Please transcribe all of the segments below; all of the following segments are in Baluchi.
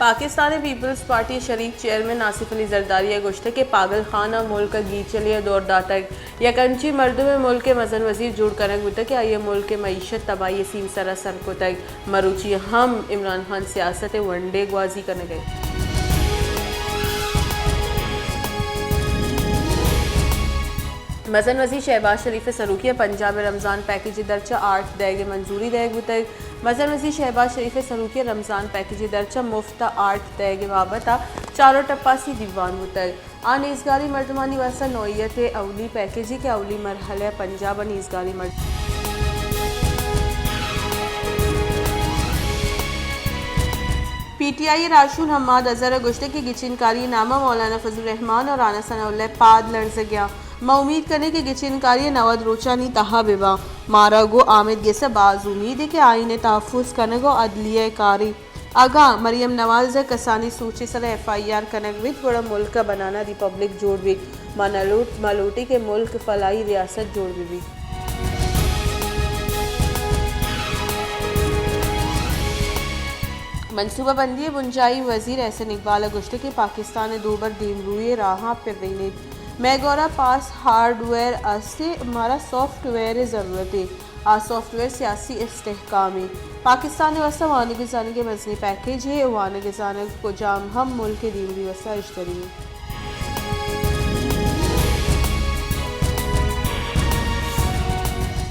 پاکستان پیپلز پارٹی ءِ شریک چیئرمین آصف علی زرداری ءَ گوشتگ کہ پاگل خان ءَ ملک ءَ گیچلی ءِ دور داتگ، یک انچیں مردمے ملک ءِ مزن وزیر جوڑ کنگ بوتگ کہ آئی ءَ ملک ءِ معیشت تباہی ءِ سیمسر ءَ سر کتگ، مروچی ہم عمران خان سیاست ءِ ونڈے گوازی کنگ ءَ اِنت۔ مزن وزیر شہباز شریف ءِ سروکی ءَ پنجاب ءِ رمضان پیکج ءِ درچ ءَ آرٹ دئیگ ءِ منظوری دئیگ بوتگ۔ مزن وزیر شہباز شریف ءِ سروکی ءَ رمضان پیکج ءِ درچ ءَ مفت ءَ آرٹ دئیگ ءِ بابت ءَ چارو ٹپاسی دیوان بوتگ۔ آ نیزگاری مردمانی واستہ نوعیت ءِ اولی پیکجے کہ اولی مرحلہ ءَ پنجاب ءِ نیزگاری مرد۔ پی ٹی آئی ءِ راہشون حماد اظہر ءَ گوشتگ کہ گچین کاری ءِ نام ءَ مولانا فضل الرحمان ءُ رانا ثناء اللہ ءِ پاد لرزگ ءَ اَنت۔ ما امیت کنیں کہ گچین کاری ءَ نود روچانی تہا بہ باں۔ مارا گوں حامد گس ءَ باز امیت اِنت کہ آئین ءِ تحفظ کنگ ءُ عدلیہ ءِ کاری اگاں مریم نواز ءِ کسانیں سوچ ءِ سرا ایف آئی آر کنگ بیت، گڑا ملک ءَ بنانا ریپبلک جوڑ بیت۔ ما نہ لوٹ، ما لوٹیں کہ ملک فلاحی ریاست جوڑ بہ بیت۔ منصوبہ بندی ءِ بنجاہی وزیر احسن اقبال ءَ گوشتگ کہ پاکستان ءَ دوبر دیمروئی ءِ راہاں پرینیت۔ مئے گورا پاس ہارڈ ویئر است، مارا سافٹ ویئر ءِ ضرورت اِنت۔ آ سافٹ ویئر سیاسی استحکامے۔ پاکستان ءِ واستہ وانگ ءُ زانگ ءِ مزنیں پیکیجے، وانگ ءُ زانگ کجام ہم ملک ءِ دیمروئی ءِ واستہ اژدری اِنت۔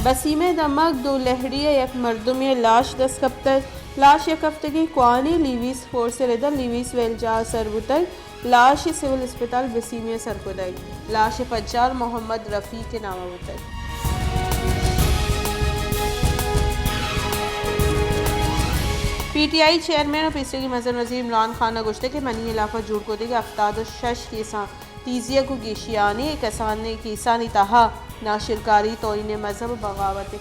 بسیم ءِ دمگ دو لہڑی ءَ یک مردمے ءِ لاش دست کپتگ۔ لاش یک ہفتگے کوہنیں لیویز فورس ءِ رد ءَ لیویز ویل جاہ ءَ سر بوتگ۔ لاش سول اسپتال بسیمی ءَ سر کتگ۔ لاش ءِ پجار محمد رفیق ءِ نام ءَ بوتگ۔ پی ٹی آئی چیئرمین ءُ پیسریگیں مزن وزیر عمران خان ءَ گوشتگ کہ منی ہلاف ءَ جوڑ کتگیں ہفتاد ءُ شش کیساں تیزی ءَ گوں گیشیانی کسانیں کیسانی تہا ناشرکاری، توہین مذہب ءُ بغاوت ءِ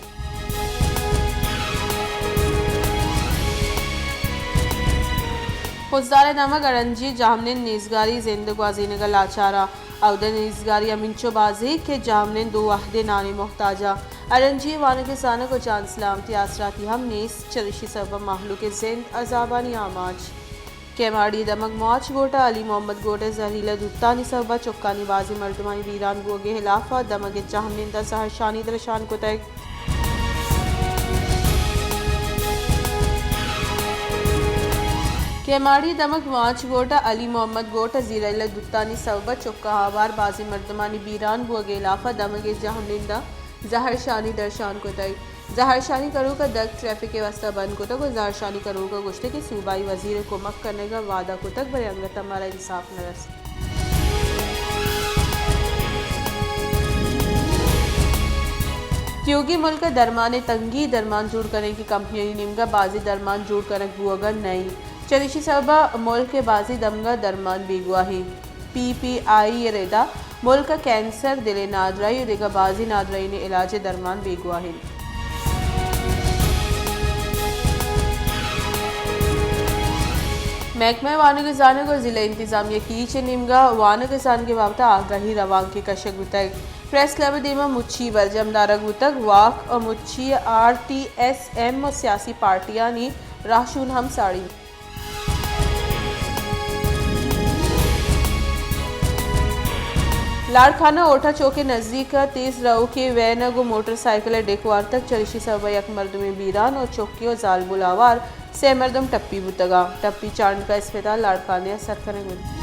خضدار ءِ دمگ اڑنجی ءِ جہمنند نیزگاری زند گوازینگ ءَ لاچار اَنت۔ اود ءِ نیزگاری ہمینچو بازیں کہ جہمنند دو وہدے نان ءِ محتاج اَنت۔ اڑنجی ءِ وانگ ءُ زانگ ءُ جان سلامتی آسراتی ہم نیست، چریشی سبب ءَ مہلوک ءِ زند عذابانی آماچ۔ کیماڑی ءِ دمگ مواچ گوٹھ ءَ علی محمد گوٹھ ءِ زہریلہ دوتانی سبب ءَ چکانی بازیں مردمانی بیران بوگ ءِ ہلاف ءَ دمگ ءِ جہمنند ءَ زہرشانی درشان کتگ۔ کیماڑی ءِ دمگ مواچ گوٹھ ءَ علی محمد گوٹھ ءِ زہریلہ دوتانی سبب ءَ چکاں ہوار بازیں مردمانی بیران بوگ ءِ ہلاف ءَ دمگ ءِ جہمنند ءَ زہرشانی درشان کتگ۔ زہرشانی کروک ءَ دگ ٹریفک ءِ واستہ بند کتگ ءُ زہرشانی کروک ءَ گوشتگ کہ صوبائی وزیر ءِ کمک کنگ ءِ وعدہ کتگ، بلے انگت ءَ مارا انصاف نہ رست۔ تیوگیں ملک ءَ درمان ءِ تنگی، درمان جوڑ کنگی کمپنیانی نیمگ ءَ بازیں درمان جوڑ کنگ بوگ ءَ نہ اِنت، چریشی سبب ءَ ملک ءِ بازیں دمگ ءَ درمان بیگواہ اِنت۔ پی پی آئی ءِ رد ءَ ملک ءَ کینسر، دل ءِ نادراہی ءُ دگہ بازیں نادراہیانی علاج ءِ درمان بیگواہ اِنت۔ محکمہ وانگ ءُ زانگ ءُ ضلع انتظامیہ کیچ ءِ نیمگ ءَ وانگ ءُ زانگ ءِ بابت ءَ آگاہی روانکے کشگ بوتگ۔ پریس کلب ءِ دیم ءَ مچی برجم دارگ بوتگ۔ واک ءُ مچی ءِ آر ٹی ایس ایم ءُ سیاسی پارٹیانی راہشون ہم ساڑی۔ لاڑکانہ اوٹھا چوک ءِ نزیک ءَ تیز روکیں وین ءَ گوں موٹر سائیکل ءَ ڈیک وارتگ، چریشی سبب ءَ یک مردمے بیران ءُ چکے ءُ زالبول آوار، سے مردم ٹپی بوتگ اَنت۔ ٹپی چانڈکا اسپتال لاڑکانہ ءَ سر کنگ بوتگ۔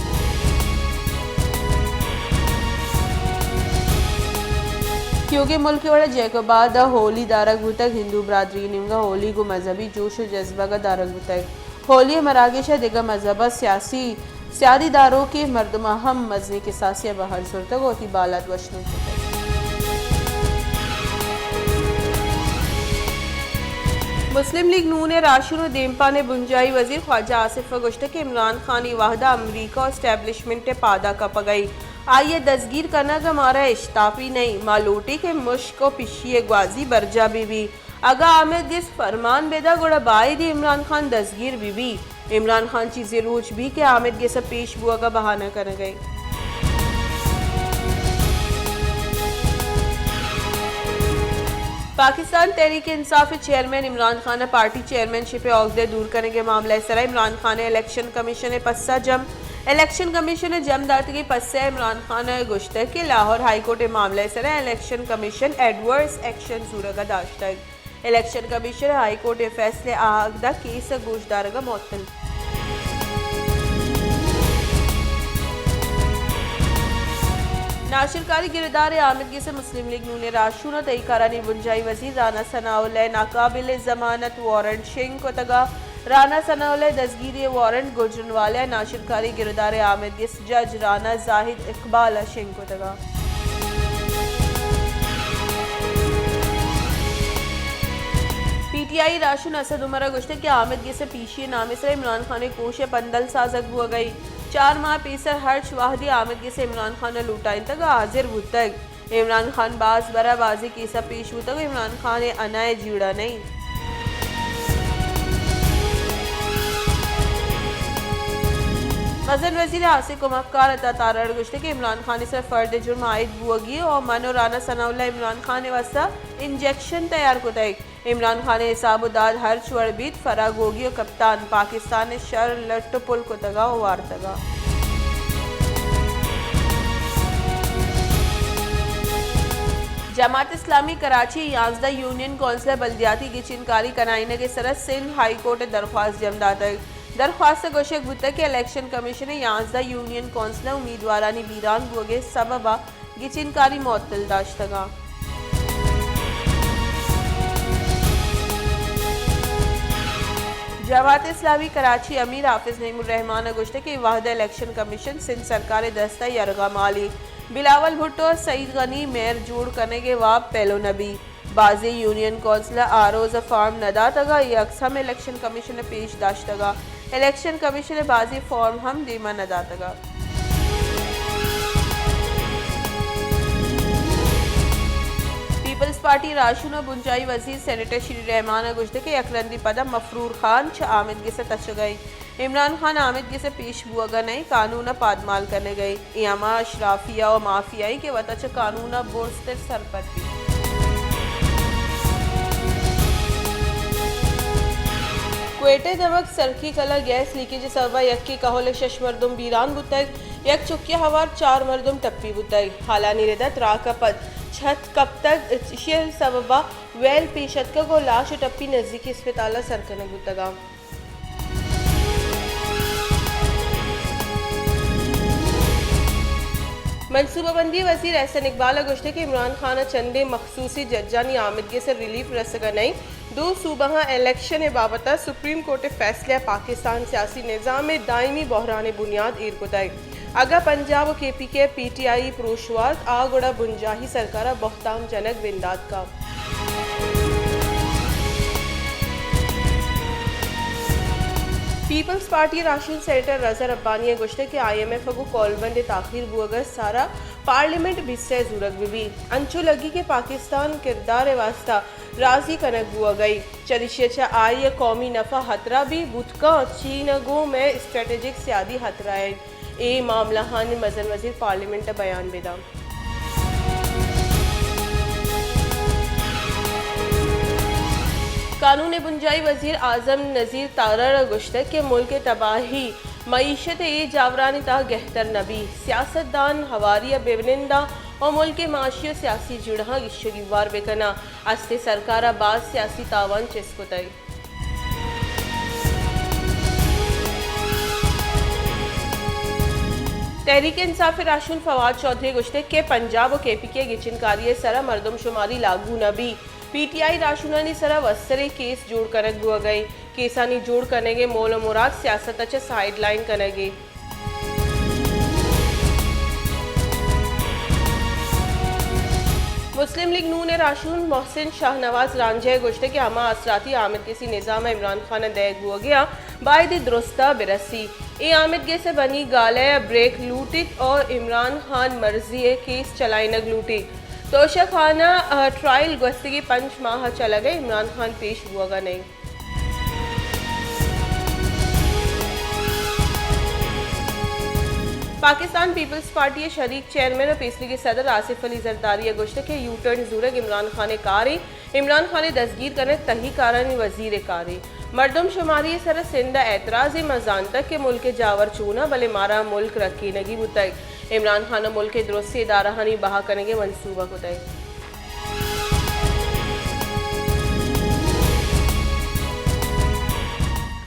تیوگیں ملک ءِ وڑ ءَ جیکب آباد ءَ ہولی دارگ بوتگ، ہندو برادری ءِ نیمگ ءَ ہولی گوں مذہبی جوش ءُ جذبگ ءَ دارگ بوتگ۔ ہولی ءِ مراگش ءَ دگہ مذہب ءُ سیاسی سیادی داروکیں مردماں ہم مزنیں کساسے ءَ بہر زرتگ ءُ وتی بالاد وشنود کتگ۔ مسلم لیگ نون ءِ راہشون ءُ دیمپان ءِ بنجاہی وزیر خواجہ آصف ءَ گوشتگ کہ عمران خان ءِ وہد ءَ امریکہ ءُ اسٹیبلشمنٹ ءِ پاد ءَ کپگ ءَ اِنت، آئی ءِ دزگیر کنگ ءَ مارا اشتاپی نہ اِنت، ما لوٹیں کہ مشک ءُ پشی ءِ گوازی برجاہ بہ بیت۔ اگاں حامد گس فرمان بہ دنت، گڑا باید اِنت عمران خان دزگیر بہ بیت۔ عمران خان چیزے روچ بیت کہ حامد گس ءِ پیش بوگ ءِ بہانہ کنگ ءَ اِنت۔ پاکستان تحریک انصاف ءِ چیئرمین عمران خان ءَ پارٹی چیئرمین شپ ءِ عہدہ دور کنگ ءِ معاملہ ءِ سرا عمران خان ءِ الیکشن کمیشن ءِ پسہ جم۔ الیکشن کمیشن ءِ جم داتگیں پسہ ءَ عمران خان ءَ گوشتگ کہ لاہور ہائی کورٹ ءِ معاملہ ءِ سرا الیکشن کمیشن ایڈورس ایکشن زورگ ءَ داشتگ۔ الیکشن کمیشن ءَ ہائی کورٹ ءِ فیصلہ ءِ آھگ ءَ کیس ءِ گوشدارگ ءَ معطل۔ ناشرکاری گردار ءِ آمدگس ءَ مسلم لیگ نون ءِ راہشون ءُ تہی کارانی بنجاہی وزیر رانا ثناء اللہ ءِ ناقابل ضمانت وارنٹ شنگ کتگ ءُ رانا ثناء اللہ ءِ دزگیری ءِ وارنٹ گوجرانوالہ ءِ ناشرکاری گردار ءِ آمدگس جج رانا زاہد اقبال ءَ شنگ کتگ۔ پی ٹی آئی راہشون اسد عمر ءَ گوشتگ کہ آمدگس ءِ پیشی ءِ نام ءِ سرا عمران خان ءِ کوش ءِ پندل سازگ بوگ ءَ اِنت۔ چار ماہ پیسر ہرچ وہدی آمدگس ءَ عمران خان ءَ لوٹائینتگ ءُ حاضر بوتگ۔ عمران خان باز برا بازیں کیس ءَ پیش بوتگ ءُ عمران خان ءِ انا ءِ جیڑہ نہ اِنت۔ مزن وزیر ءِ ہاسیں کمکار عطا تارڑ ءَ گوشتگ کہ عمران خان ءِ سرا فرد جرم عائد بوگی ءُ من ءُ رانا ثناء اللہ عمران خان ءِ واستہ انجیکشن تیار کتگ۔ عمران خان ءِ حساب ءُ داد ہرچ وڑ بیت، فرح گوگی ءُ کپتان پاکستان ءِ شر لٹ ءُ پل کتگ ءُ وارتگ۔ جماعت اسلامی کراچی ءِ یانزدہ یونین کونسل ءِ بلدیاتی گچینکاری کنائینگ ءِ سرا سندھ ہائی کورٹ ءَ درخواست جم داتگ۔ درخواست ءَ گوشگ بوتگ کہ الیکشن کمیشن ءَ یانزدہ یونین کونسل ءِ امیدوارانی بیران بوگ ءِ سبب ءَ گچینکاری معطل داشتگ۔ جماعت اسلامی کراچی ءِ امیر حافظ نعیم الرحمان ءَ گوشتگ کہ اے وہد ءَ الیکشن کمیشن سندھ سرکار ءِ دست ءَ یرغمال اِنت۔ بلاول بھٹو ءُ سعید غنی ءِ میئر جوڑ کنگ ءِ واب پیلو نہ بیت۔ بازیں یونین کونسل ءَ آر اوز ءَ فارم نہ داتگ ءُ اے عکس ہم الیکشن کمیشن ءَ پیش داشتگ ءُ الیکشن کمیشن ءَ بازیں فارم ہم دیما نہ داتگ۔ پیپلز پارٹی ءِ راہشون ءُ بنجاہی وزیر سینیٹر شیری رحمان ءَ گوشتگ کہ یک رندی پدا مفرور خان چہ آمدگس ءَ تچگ ءَ اِنت۔ عمران خان آمدگس ءَ پیش بوگ ءَ نہ اِنت، قانون ءَ پادمال کنگ ءَ اِنت۔ اے ہما اشرافیہ ءُ مافیائی کہ وت ءَ چہ قانون ءَ برزتر سرپد بیت۔ کوئٹہ ءِ دمگ سرکی کلاں گیس لیکیج ءِ سبب ءَ یکے کہول ءِ شش مردم بیران بوتگ، یک چکے ءَ ہوار چار مردم ٹپی بوتگ۔ ہالانی رد ءَ تراک ءَ پد چھت کپتگ، ایشی ءِ سبب ءَ ویل پیش اتکگ ءُ لاش ءُ ٹپی نزیکی اسپتال ءَ سر کنگ بوتگ اَنت۔ منصوبہ بندی ءِ وزیر احسن اقبال ءَ گوشتگ کہ عمران خان ءَ چندیں مخصوصیں ججانی آمدگس ءَ ریلیف رسگ ءَ نہ اِنت۔ دو صوبہاں الیکشن ءِ بابت ءَ سپریم کورٹ ءِ فیصلہ ءَ پاکستان ءِ سیاسی نظام ءِ دائمی بحران ءِ بنیاد ایر کتگ۔ اگاں پنجاب ءُ کے پی کے ءَ پی ٹی آئی پروش وارت، آ گڑا بنجاہی سرکار ءَ بہتام جنگ بندات کپت۔ پیپلز پارٹی ءِ راہشون سینیٹر رضا ربانی ءَ گوشتگ کہ آئی ایم ایف ءَ گوں کولبند ءِ تاخیر بوگ ءِ سرا پارلیمنٹ بیست ءَ زورگ بہ بیت۔ انچو لگی کہ پاکستان ءِ کردار ءِ واستہ راضی کنگ بوگ ءَ اِنت، چریشی ءَ چہ آئی ءَ قومی نفع ءَ ہترہ بیت، بوت کنت چین ءَ گوں مئے اسٹریٹجک سیادی ہترہ اِنت۔ اے معاملہانی مزن وزیر پارلیمنٹ ءَ بیان بہ دنت۔ قانون ءِ بنجاہی وزیر اعظم نذیر تارڑ ءَ گوشتگ کہ ملک ءِ تباہی معیشت ءِ اے جاورانی تہا گہتر نہ بیت، سیاست دان ہواری ءَ بہ ننداں ءُ ملک ءِ معاشی ءُ سیاسی جیڑہاں گیشگیوار بہ کناں، استیں سرکار ءَ باز سیاسی تاوان چست کتگ۔ تحریک انصاف ءِ راہشون فواد چوہدری ءَ گوشتگ کہ پنجاب ءُ کے پی کے ءِ گچینکاری ءِ سرا مردم شماری لاگو نہ بیت، پی ٹی آئی ءِ راہشونانی سرا وسرے کیس جوڑ کنگ بوگ ءَ اِنت، کیسانی جوڑ کنگ ءِ مول ءُ مراد سیاست ءَ چہ سائیڈ لائن کنگ اِنت۔ مسلم لیگ نون ءِ راہشون محسن شاہنواز رانجہ ءَ گوشتگ کہ ہما آسراتی آمدگسی نظام ءَ عمران خان ءَ دئیگ بوگ ءَ اَنت، بائدیں درستاں بہ رسیت۔ اے آمدگس ءِ بنی گالہ ءَ بریک لوٹیت ءُ عمران خان مرضی ءِ کیس چلائینگ لوٹیت۔ توشہ خانہ ءِ ٹرائل گوستگیں پنچ ماہ ءَ چلگ ءَ، عمران خان پیش بوگ ءَ نہ اِنت۔ پاکستان پیپلز پارٹی ءِ شریک چیئرمین ءُ پیسریگیں صدر آصف علی زرداری ءَ گوشتگ کہ یو ٹرن زورگ عمران خان ءِ کارے، عمران خان ءِ دزگیر کنگ تہی کارانی وزیر ءِ کارے۔ مردم شماری ءِ سر ءَ سندھ ءَ اعتراض ءَ، ما زانتگ کہ ملک ءِ جاور چوناں، بلے مارا ملک رکینگی بوتگ۔ عمران خان ءَ ملک ءِ درستیں ادارہانی بہا کنگ ءِ منصوبہ کتگ۔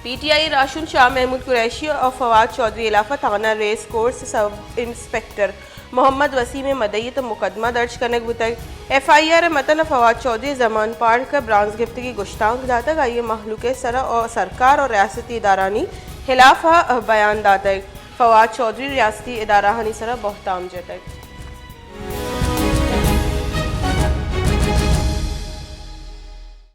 پی ٹی آئی ءِ راہشون شاہ محمود قریشی ءُ فواد چوہدری ءِ ہلاف ءَ تھانہ ریس کورس سب انسپکٹر محمد وسیم ءِ مدعیت ءَ مقدمہ درج کنگ بوتگ۔ ایف آئی آر ءِ متن ءَ فواد چوہدری ءَ زمان پاڑک ءَ برانز گپتگی گشتانک داتگ، آئی ءَ مہلوک ءِ سر ءَ سرکار ءُ ریاستی ادارہانی ہلاف ءَ بیان داتگ۔ فواد چوہدری ریاستی ادارہانی سر ءَ بہتام جتگ۔